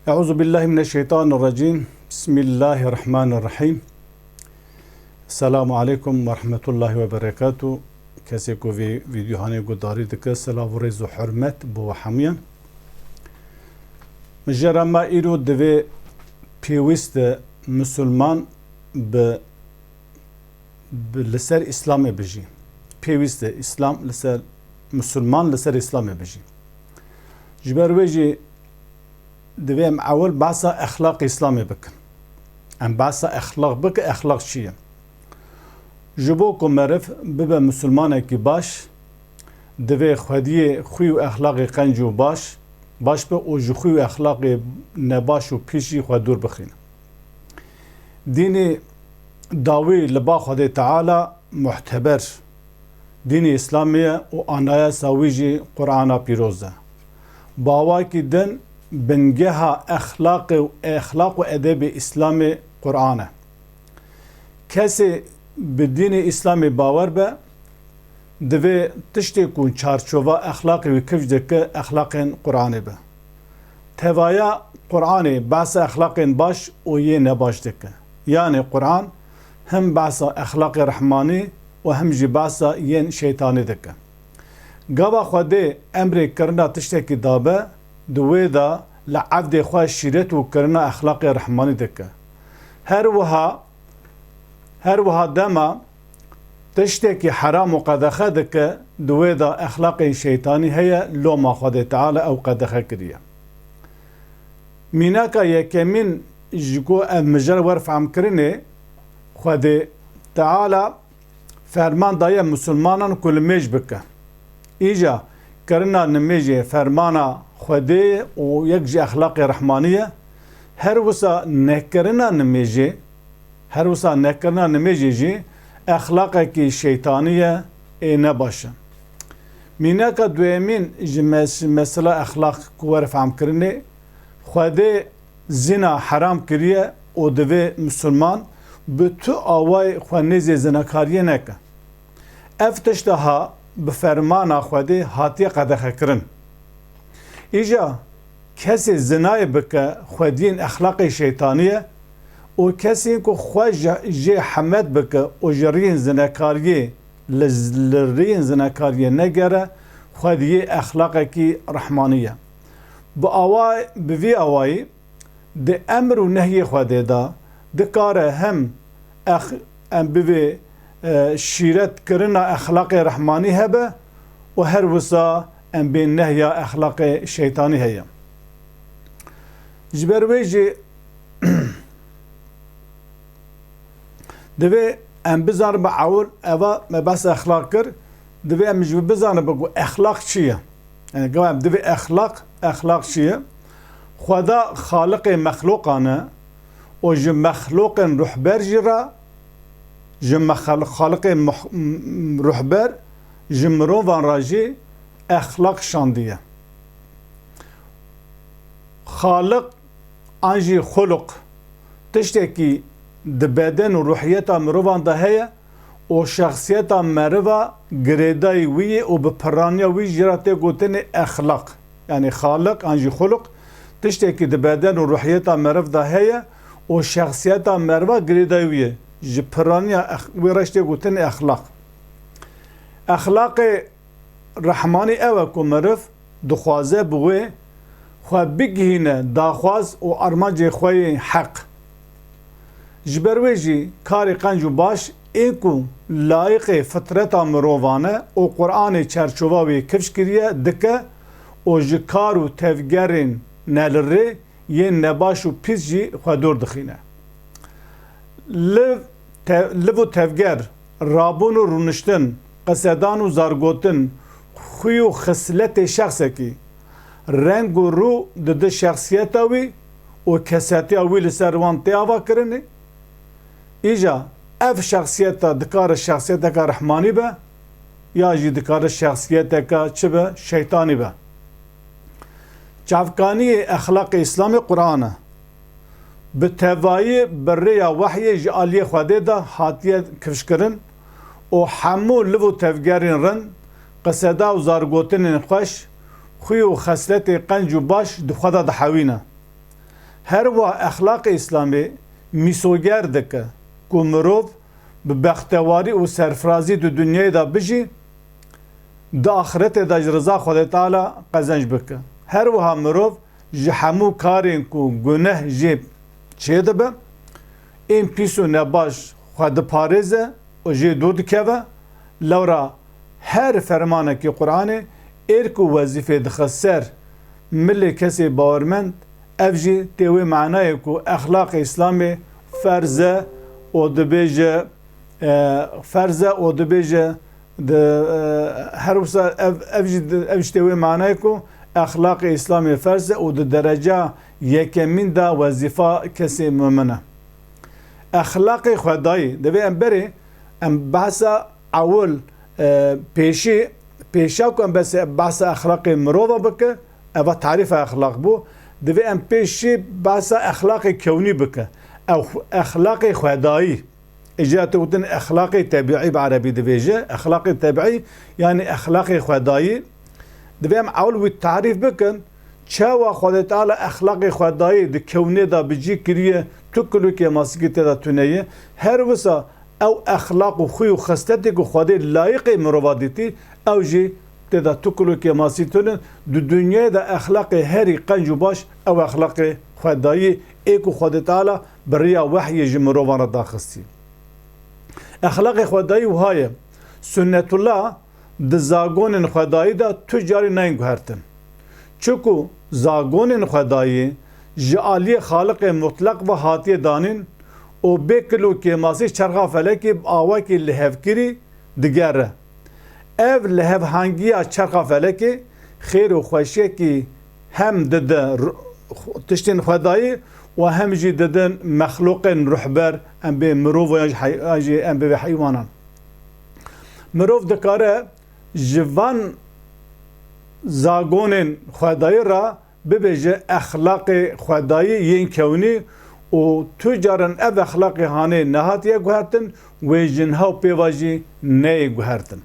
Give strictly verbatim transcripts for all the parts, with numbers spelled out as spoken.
Euzu billahi mineşşeytanirracim. Bismillahirrahmanirrahim. Selamu aleykum ve rahmetullahi ve berekatuh. Kesê ku vê vîdyohanê guhdarî dike, silav û rêz û hurmet bo we hemûyan. Mijara me îro divê pêwîst e misilman bi bi, li ser Îslamê bijî. Pêwîst e Îslam li ser, Musulman li ser Îslamê bijî. Ji ber wê jî divê em ewil behsa exlaqê Îslamê bikin. Em behsa exlaq bikin, exlaq çi ye? Ji bo ku meriv bibe Musulmanekî baş, divê xwediyê xwî û exlaqê qenc û baş, baş be û ji xwî û exlaqê nebaş û pîs jî xwe dûr bixîne. Dînê dawî li ba Xwedê Teala muhteber dînê Îslamê ye û anayasa wî jî Qur'ana Pîroz e. Bi awakî din bingeha exlaqê û exlaq û edebê Îslamê Qur'an e. Kesê bi dînê Îslamê bawer be, divê tiştê ku çarçova exlaqê wî kifş dike, exlaqên Qur'anê be. Tevaya Qur'anê behsa exlaqên baş û yê nebaş dike. Yanê Qur'an him behsa exlaqê rehmanî û him jî behsa yên şeytanî dike. Gava Xwedê emrê kirina tiştekî dabe, di wê de li evdê xwe şîret û kirina exlaqê rehmanî dike. Her wiha, her wiha dema tiştekî heram û qedexe dike, di wê de exlaqên şeytanî heye, loma Xwedê Teala ew qedexe kiriye. Mînaka yekemîn ji ku ev mijara wer fehmkirinê, Xwedê Teala ferman daye misilmanan ku limêj bike. Îja kirina nimêjê fermana Xwedê ye û yek ji exlaqê rehmanî ye. Her wisa nekirina nimêjê, her wisa nekirina nimêjê jî exlaqekî şeytanî ye, ê nebaş e. Mînaka duyemîn ji mes-, mesela exlaq ku were fehmkirinê, Xwedê zina heram kiriye û divê misilman bi tu awayê xwe nêzê zinakariyê neke. Ev tişta ha bi fermana Xwedê hatiye qedexekirin. Îja kesê zinayê bike xwediyên exlaqê şeytanî ye û kesên ku xwe ji, jê hemet bike û ji riyên zinakariyê li, li riyên zinakariyê negere, xwediyê exlaqekî rehmanî ye. Bi awa, bi vî awayî di emr û nehyê Xwedê de dikare hem ex-, em bivê, e, şîret kirina exlaqê rehmanî hebe û her wisa em bê nehya exlaqê şeytanî heye. Ji ber wê jî divê em bizanibin ewil eva me behsa exlaq kir, divê em ji bizanibin ku exlaq çi ye? Yani gava em divê exlaq, exlaq çi ye? Xweda xaliqê mexluqan e û ji mexluqên ruhber jî re, ji mexal-, xaliqê muh-, m-, ruhber ji mirovan re jî exlaq şandiye. Xaliq an jî xuluq tiştekî di beden û ruhiyeta mirovan de heye û şexsiyeta meriva girêdayî wî ye û bi piraniya wî jî re tê gotinê exlaq. Yanî xaliq an jî xuluq tiştekî di beden û ruhiyeta meriv de heye û şexsiyeta meriva girêdayî wî ye. Ji piraniya ex-, wê re jî tê gotinê exlaq. Exlaqê rehmanî ew e ku meriv dixwaze bi wê xwe bigihîne daxwaz û armancê xwe yê heq. Ji ber wê jî karê qenc û baş ê ku layiqê fitreta mirovan e û Qur'anê çerçova wê kifş kiriye dike û ji kar û tevgerên nelirê yên nebaş û pîs jî xwe dûr dixîne. Liv, te-, liv û tevger, rabûn û rûniştin, qisedan û zargotin, xwî û xisletê şexsekî, reng û rû dide şexsiyeta wî û kesetiya wî li ser wan tê avakirinê. Îja ev şexsiyeta dikare şexsiyeteke rehmanî be, ya jî dikare şexsiyeteke çi be, şeytanî be. Çavkaniyê exlaqê Îslamê Quran e. Bi tevayî bi rêya wehyê ji aliyê Xwedê de hatiye kifşkirin û hemû liv û tevgerên rind, qiseda û zargotinên xweş, xwî û xesletê qenc û baş di xwe de dihewîne. Her wiha exlaqê Îslamê mîsoger dike ku mirov bi bextewarî û serfirazî di dinyayê de bijî, di axretê de ji riza Xwedê Teala qezenc bike. Her wiha mirov ji hemû karên ku guneh jê çêdibe, ên pîs û nebaş xwe diparêze û jê dûr dikeve. Lewra her fermanekî Qur'anê êrk û wezîfê dixe ser milê kesê bawermend, ev jî tê wê manayê ku exlaqê Îslamê ferz e û dibêje, e, ferz e û dibêje, di, e, her wisa ev, ev jî di, ev jî tê wê manayê ku exlaqê Îslamê ferz e û di dereca yekemîn de wezîfa kesê mumin e. Exlaqê xwedayî, divê em berê, em behsa ewil, e, pêşî, pêşa ku em bes-, behsa exlaqê mirova bike, eva tarîfa exlaq bû, divê em pêşî behsa exlaqê kewnî bike. Ew xw-, exlaqê xwedayî. Îca te gotin exlaqê tebîî bi erebî divêje. Exlaqê tebîî, yanî exlaqê xwedayî. Divê em ewil wî tarîf bikin, çawa Xwedê Teala exlaqê xwedayî di kewnê de bi cî kiriye, tu kil û kêmasîkî tê de tune ye. Her wisa ew exlaq û xwî û xisletê ku Xwedê layiqê mirova dîtî, ew jî tê de tu kil û kêmasî tune. Di dinyayê de exlaqê herî qenc û baş ew exlaqê xwedayî ê ku Xwedê Teala bi riya wehyê ji mirovan re daxistî. Exlaqê xwedayî wiha ye. Sunnetullah di zagonên xwedayî de tu carî nayên guhertin. Çiku zagonên xwedayî ji aliyê Xaliqê Mutleq ve hatiye danîn û bê kil û kêmasî çerxa felekê bi awakî lihevkirî digere. Ev lihevhangiya çerxa felekê xêr û xweşiyekî hem dide ru-, tiştên xwedayî û hem jî dide mexlûqên ruhber, em bê mirov yan jî hey-, yan jî em bê heywanan. Mirov dikare ji van zagonên xwedayî re bibêje exlaqê xwedayî yên kewnî û tu caran ev exlaqê hanê nehatiye guhertin, wê ji niha û pê ve jî neyê guhertin.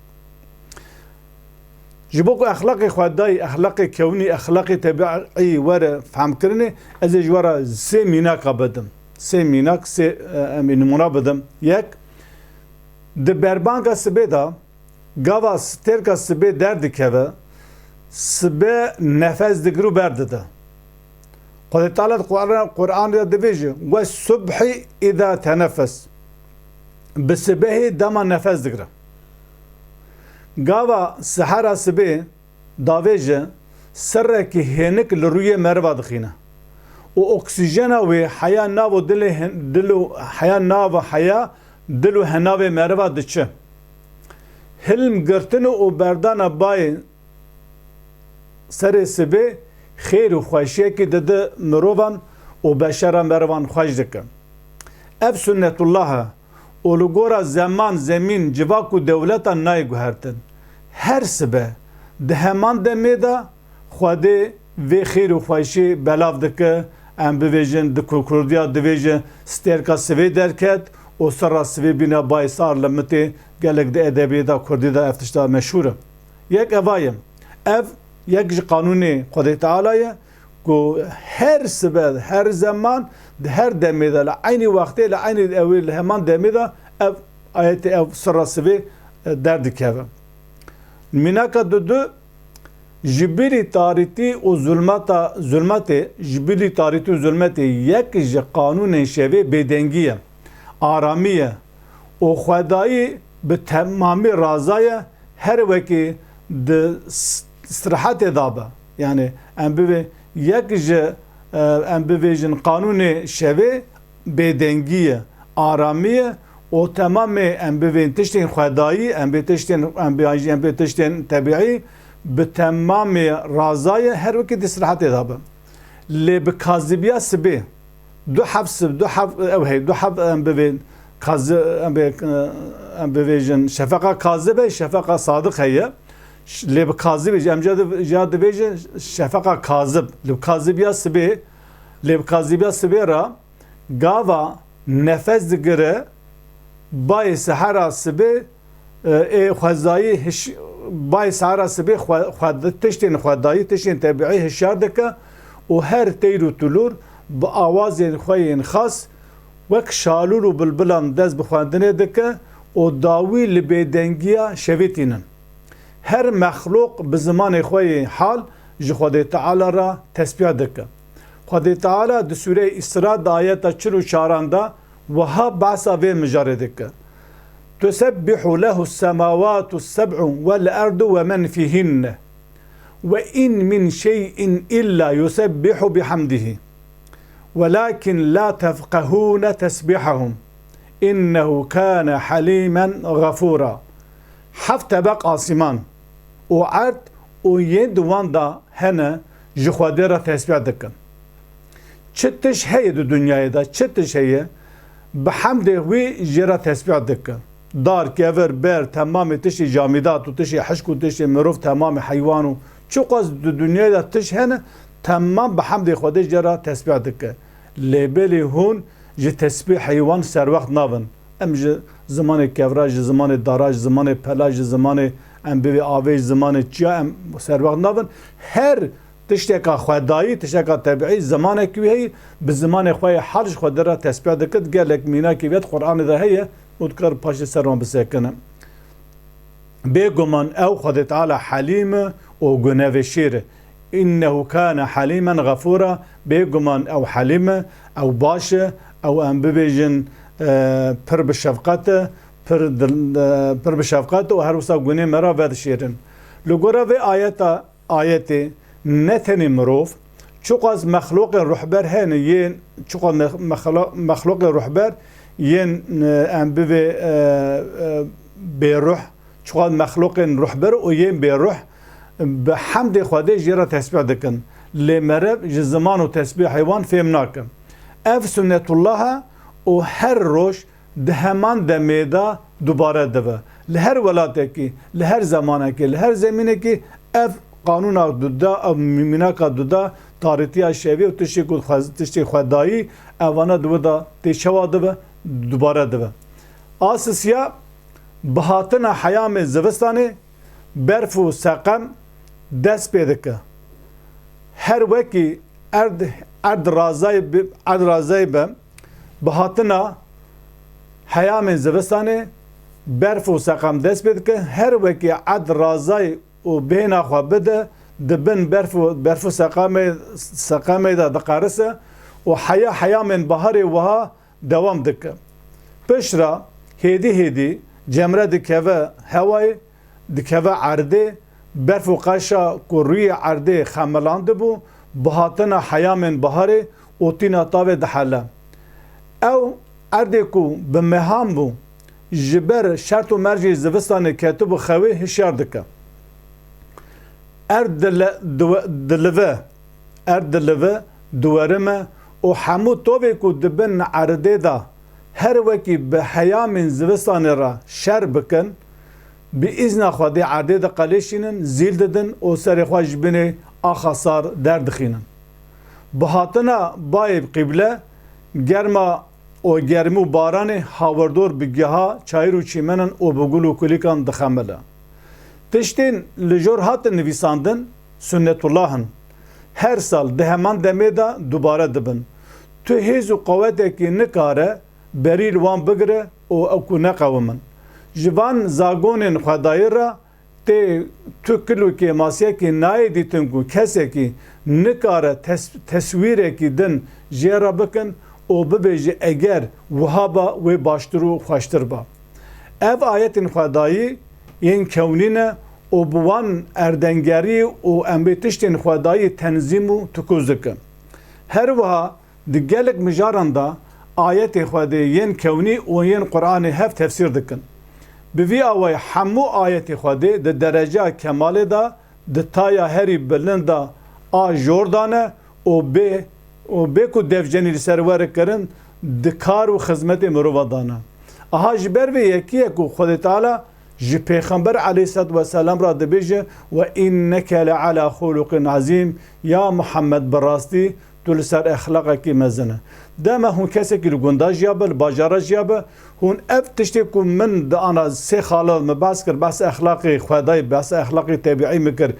Ji bo ku exlaqê xwedayî, exlaqê kewnî, exlaqê tebîî were fehmkirinê, ez ê ji we re sê mînaka bidim. Sê mînak, sê, e, em ê nimûna bidim. Yek, di berbanka sibê de, gava stêrka sibê derdikeve, sibe nefes digir û berdide. Xwedê Teala di Quran-, Quranê de dibêje, "Wes-subhî îza teneffes." Bi sibehê dema nefes digire. Gava sihera sibê davêje, serrekî hênik li rûyê meriva dixîne. Û oksîjena wê heya nav û dilê hin-, dil û heya nav û heya dil û henavê meriva diçe. Hilm girtin û berdana bayê serê sibê xêr û xweşiyekî dide mirovan û beşera merivan xweş dike. Ev sunnetullah e û li gora zeman, zemîn, civak û dewletan nayê guhertin. Her sibe di heman demê de Xwedê vê xêr û xweşî belav dike, em bivêjin, di ku-, kurdiya divêje stêrka sivê derket û serra sivê bîne bayê sar li mitê, gelek di edebiyê de kurdî de ev tişta meşhûr e. Yek eva ye. Ev yek ji qanûnê Xwedê Teala ye ku her sibe, her zeman, di her demê de, li eynî wextê, li eynî ewê, li heman demê de ev ayetê, ev serra sivê, e, derdikeve. Mînaka dudu, ji bilî tarîtî û zulmeta, zulmetê, ji bilî tarîtî û zulmetê yek ji qanûnên şevê bêdengî ye, aramî ye û xwedayî bi temamî raza ye, her wekî di s-, stirhetê de be. Yanî em bivê yek ji, e, em bivêjin qanûnê şevê bêdengî ye, aramî ye û temamê em bivên tiştên xwedayî, em bê tiştên, em bê, em bê tiştên tebîî bi temamê raza ye, her wekî di sirhetê de be. Lê bi kazibiya sibê, du heb sib-, du heb, ew hey, du heb em bivên kazi-, em bê, em bivêjin şefeqa kazib e, şefeqa sadiq heye. Ş-, lê bi kazibê, em jî ya di-, ya divêjin şefeqa kazib. Lê bi kazibiya sibê, lê bi kazibiya sibê re, gava nefes digire, bayê sehera sibê, e, ê xwezayî hiş-, bayê sehera sibê xwe-, xwe-, tiştên xwedayî, tiştên tebîî hişyar dike û her teyr û tulûr bi awazên xwe yên xas, wek şalûl û bilbilan dest bi xwendinê dike û dawî li bêdengiya şevê tînin. Her mexlûq bi zimanê xwe yê hal ji Xwedê Teala re tesbîh dike. Xwedê Teala di Sûreyê Îsra di ayeta çil û çaran de wiha behsa vê mijarê dike: "Tusebbihu lehu semawatu seb'u vel erdu ve men fîhinne. Ve in min şey'in illa yusebbihu bihamdihi. Velakin la tefqehune tesbihahum. İnnehu kâne halîmen gafûra." Heft tebeq asîman û erd û yên di wan de hene ji Xwedê re tesbîh dikin. Çi tişt heye di dinyayê de, çi tişt heye, bi hemdê wî jê re tesbîh dike. Dar, kevir, ber, temamê tiştê camîdat û tiştê hişk û tiştê mirov, temamê heywan û çiqas di dinyayê de tişt hene, temam bi hemdê Xwedê jê re tesbîh dike. Lê belê hûn ji tesbîhê wan serwext nabin. Em ji zimanê kevra, ji zimanê dara, ji zimanê pela, ji zimanê em bivê avê, ji zimanê çiya em serwext nabin. Her tişteka xwedayî, tişteka tebîî, zimanekî wî heye, bi zimanê xwe yê hal ji Xwedê re tesbîh dike, gelek mînakê vê di Qur'anê de heye û dikare paşê ser wan bisekine. Bêguman ew Xwedê Teala Helîm e û gunevêşêr e. "İnnehu kâne halîmen gafûra." Bêguman ew Helîm e, ew baş e, ew em bibêjin, e, pir bi şefqet e, pir dil-, e, pir bi şefqet e û her wisa gunê me re vedişêrin. Li gora vê ayeta, ayetê ne tenê mirov, çiqas mexlûqên ruhber hene yên, çiqas mex-, mexlo-, mexlûqên ruhber yên, e, em bivê, e, e, bêruh, çiqas mexlûqên ruhber û yên bêruh bi hemdê Xwedê jê re tesbîh dikin. Lê meriv ji ziman û tesbîhê wan fêm nake. Ev sunnetullah e û her roj di heman demê de dubare dibe. Li her welatekî, li her zemanekî, li her zemînekî ev qanûna duda, ev mî-, mînaka duda, tarîtiya şevê û tiştê ku xwe-, tiştê xwedayî, evana di wir de tê çawa dibe, dubare dibe. A sisiya, bi hatina heyamê zivistanê berf û seqem dest pê dike. Her wekî erd, erd razayê bi, erd razayê be, bi hatina heyamên zivistanê berf û seqem dest pê dike. Her wekî erd razayê û bêhna xwe bide, di bin berf û, berf û seqamê, seqamê de diqerise û heya heyamên baharê wiha dewam dike. Piştre hêdî hêdî cemre dikeve hewayê, dikeve erdê, berf û qeşa ku rûyê erdê xemilandibû, bi hatina heyamên baharê û tîna tavê dihele. Ew erdê ku bi mehan bû, ji ber şert û mercê zivistanê ketibû xewê hişyar dike. Erd dile-, diwe-, dilive, erd dilive, diwerime û hemû tovê ku di bin erdê de her wekî bi heyamên zivistanê re şer bikin, bi îzna Xwedê erdê diqelêşînin, zîl didin û serê xwe ji binê axa sar derdixînin. Bi hatina bayê qîble, germa û germ û baranê hawirdor bi giha, çayir û çîmenan û bi gul û kulîkan dixemile. Tiştên li jor hatin nivîsandin, sunnetullah in. Her sal di heman demê de dubare dibin. Tu hêz û qewetekî nikare berî li wan bigire û ew ku neqewimin. Ji van zagonên xwedayî re tê tu kil û kêmasiyekî nayê dîtin ku kesekî nikare tes-, teswîrekî din jê re bikin û bibêje, eger wiha ba, wê baştir û xweştir ba. Ev ayetên xwedayî yên kewnî ne û bi wan erdengerî û em bê tiştên xwedayî tenzîm û tikûz dikin. Her wiha di gelek mijaran de ayetê Xwedê yên kewnî û yên Qur'anê hev tefsîr dikin. Bi vî awayî hemû ayetê Xwedê di dereceya kemalê de, di taya herî bilind de a jor de ne û bê, û bê ku devcenî li ser were kirin, di kar û xizmetê mirova de ne. Aha ji ber vê yekî ye ku Xwedê Teala ji Pêxember aleyhisselatu vesselam re dibêje, "Ve inneke le ala xuluqin azîm", ya Muhammed, bi rastî tu li ser exlaqekî mezin e. Dema hûn kesekî li gunda jiyabe, li bajara jiyabe, hûn ev tiştê ku min di ana sê xala min behs kir, behs exlaqê xwedayî, behs exlaqê tebîî min kir,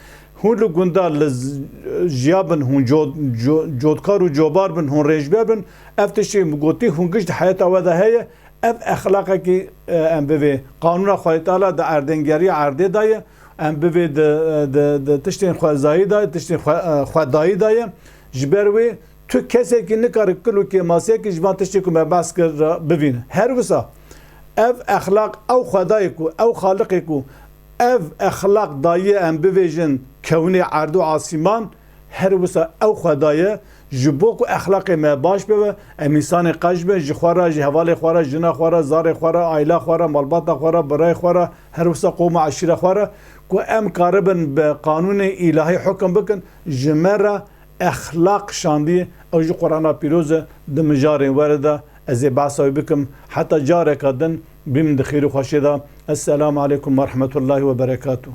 Hûn li gunda li z-, jiya bin, hûn co-, co-, cotkar û cobar bin, hûn rêjber bin. Ev tiştê min gotî, hûn giş di heyeta we de heye. Ev exlaqekî, e, em bivê qanûna Xwedê Teala di erdêngeriya erdê de ye. Em bivê di, di, di tiştên xwezayî de ye, tiştên xwe-, e, xwedayî de ye. Ji ber wê tu kesekî nikare kil û kêmasiyekî ji van tiştê ku me behs kir re bivîne. Her wisa ev exlaq, ew Xwedayê ku, ew Xaliqê ku ev exlaq daye, em bivêjin kewnê erd û asîman, her wisa ew Xweda ye, ji bo ku exlaqê me baş bibe, em însanê qeş bin, ji xwe re, ji hevalê xwe re, jina xwe re, zarê xwe re, aîla xwe re, malbata xwe re, birayê xwe re, her wisa qom û eşîra xwe re, ku em karibin bi qanûnê îlahî hukim bikin, ji me re exlaq şandî, ew jî Qur'ana Pîroz e, di mijarên were de ez ê behsa wî bikim. Heta careka din bîm di xêr û xweşiyê de. Esselamu aleykum ve rahmetullahi ve berekatuh.